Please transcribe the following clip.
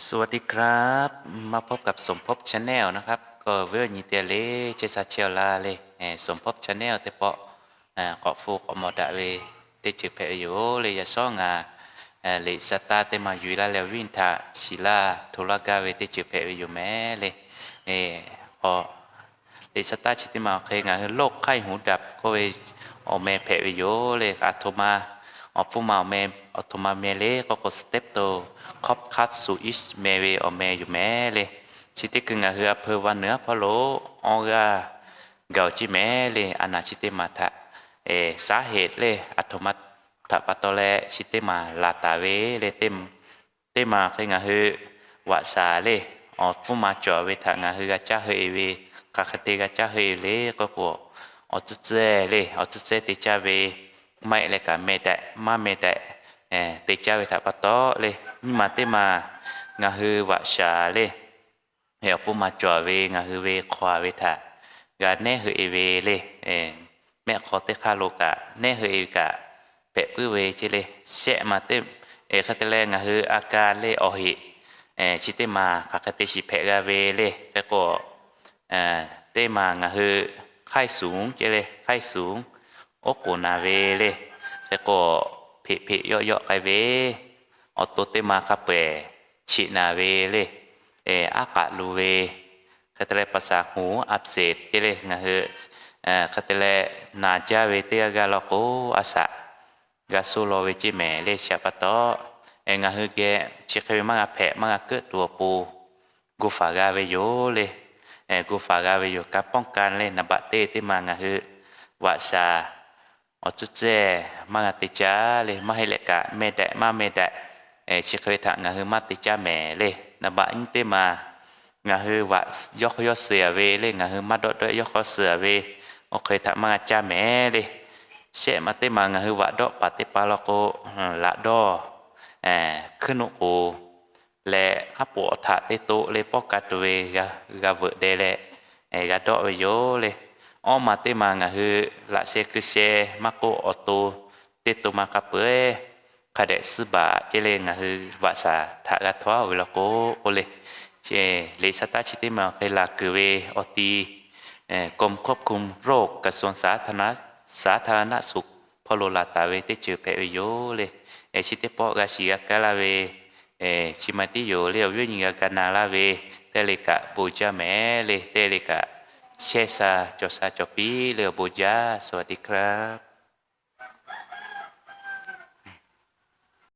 สวัสดีครับ มาพบกับสมภพ Channel นะครับ ก็ viewers nyi teˇ g'aˇ le chehˇ sha chehˇ awˬ laˇ le, สมภพ Channel teˇ pawˆ k'awꞈ hpu k'awꞈ mawˬ daꞈ ve teˇ ceuˬ hpehꞈ ve yoˬ le. Yaꞈ shawˉ ngaˬ liꞈ shaˍ taˇ teˇ ma yuˬ laˇ leh awˬ viˉ awˬ nyi htaꞈ shiˍ laˇ hto laˇ gaˇ ve teˇ ceuˬ hpehꞈ ve yoˬ mehˍ le. K'o liꞈ shaˍ taˇ chi teˇ ma awˬ hk'e ngaˬ hui โรคไข้หูดับ k'oˆ ve awˬ meh hpehꞈ ve yoˬ le. Aˬ htoꞈ ma awˬ hpfuhˇ ma awˬ meh, aˬ htoꞈ ma meh le k'oˆ k'o, step to khawˉ hk'aˉ suˍ iˉ meh ve awˬ meh yoˬ mehˍ le. Chi teˇ hkui ngaˬ hui a hpeu va nuiˬ aˉ hpawˇ lo awˇ g'aˇ gaˬ-oˬ ceˇ mehˍ le. A naˬ chi teˇ ma htaꞈ สาเหตุ le, aˬ htoꞈ ma htaꞈ pa taw leh chi teˇ ma laˬ taˍ ve le. Teˇ ma hk'e ngaˬ hui vaꞈ shaˍ le, awˬ hpfuhˇ ma cawˬ ve htaꞈ ngaˬ hui g'a caˇ heuˆ-e ve, hk'aˬ hk'e te g'a caˇ heuˆ-e le k'oˆ k'o, awˬ tcuhˇ tcuhˇ le, awˬ tcuhˇ tcuhˇ te caˇ ve, maˇ heˆ leh kaꞈ meh daꞈ maˇ meh daꞈ te caˇ ve htaꞈ pa taw le. Nyiˇ maˬ teˇ maˬ ngaˬ hui vaꞈ shaˍ le, awˬ hpfuhˇ ma cawˬ ve ngaˬ hui ve hk'aw ve htaꞈ g'a nehˉ heuˆ-e ve le. Mehˆ hk'aw teˇ hk'aˇ lo kaꞈ nehˉ heuˆ-e ve kaꞈ hpehꞈ puiˉ ve ceˇ le. Shehˆ maˬ teˇ, hk'e te leh ngaˬ hui a ka le awˬ heꞈ chi teˇ maˬ hk'aˬ hk'e te shiˍ hpehꞈ g'a ve le. Hk'e k'o, teˇ maˬ ngaˬ hui ไข้สูง ceˇ le, ไข้สูง oˉ k'oˍ naˍ ve le. Hk'e k'o, hpeꞈ hpeꞈ yawˆ yawˆ k'ai ve, awˬ to teˇ ma hk'a peu-eˬ cheꞈ naˍ ve le. Aˉ k'aꞈ luˬ ve, hk'e te leh ภาษา หูอักเสบ ceˇ le, ngaˬ hui hk'e te leh naˍ jaˇ ve teˇ g'aˇ g'aˇ law k'o, a shaꞈ g'a suh law ve ceˇ mehˍ le. Chi htaꞈ pa taw, ngaˬ hui geh chi hk'e ve maˇ g'a hpehꞈ maˇ g'a keuˆ tuˬ awˬ pon gu faˍ g'a ve yoˬ le. Gu faˍ g'a ve yoˬ. การป้องกัน le, naˍ baꞈ teˇ teˇ maˬ ngaˬ hui vaꞈ shaˍ awˬ tcuhˇ tcuhˇ maˇ g'a te caˇ le, maˇ heˆ leh kaꞈ meh daꞈ maˇ meh daꞈ chi hk'e ve htaꞈ ngaˬ hui maˇ te caˇ mehˍ le. Naˍ baꞈ nyiˇ teˇ maˬ ngaˬ hui vaꞈ yawˇ hk'aw yawˇ suh-a ve le, ngaˬ hui maˇ dawˆ dawˆ yawˇ hk'aw suh-a ve, oˇ hk'e ve htaꞈ maˇ g'a caˇ mehˍ le. Shehˆ maˬ teˇ maˬ ngaˬ hui vaꞈ dawˆ paˍ teˇ pa law k'o, laꞈ dawˇ hkuiˉ nuˆ k'oˍ leh aˉ poꞈ awˬ htaꞈ teˇ toˆ le pawˆ ka tuˬ ve g'a veuꞈ deh leh g'a dawˆ ve yoˬ le. Awˇ maˬ teˇ maˬ ngaˬ hui laꞈ sheh hkui sheh maˇ k'oˆ, awˬ to teˇ to ma hk'a peu-eˬ hk'a dehꞈ suhˉ baˬ ceˇ le, ngaˬ hui vaꞈ shaˍ htaꞈ g'a htawˇ ve law k'o, k'oˆ le. Liꞈ shaˍ taˇ chi teˇ maˬ awˬ hk'e laˬ kuiˬ ve awˬ ti กรมควบคุมโรค กระทรวงสาธารณสุข hpawˇ lo laˬ taˍ ve teˇ ceuˬ hpehꞈ ve yoˬ le. Chi teˇ pawˆ g'a shiˍ g'a kaˇ laˇ ve chi ma tiˉ yoˬ le. Awˬ viˉ awˬ nyi g'a ga na laˇ ve, teˇ le kaꞈ bon jaˇ mehˍ le, teˇ le kaꞈ shehˇ sha cawˬ sha cawˬ piˇ le, awˬ bon jaˇ. สวัสดีครับ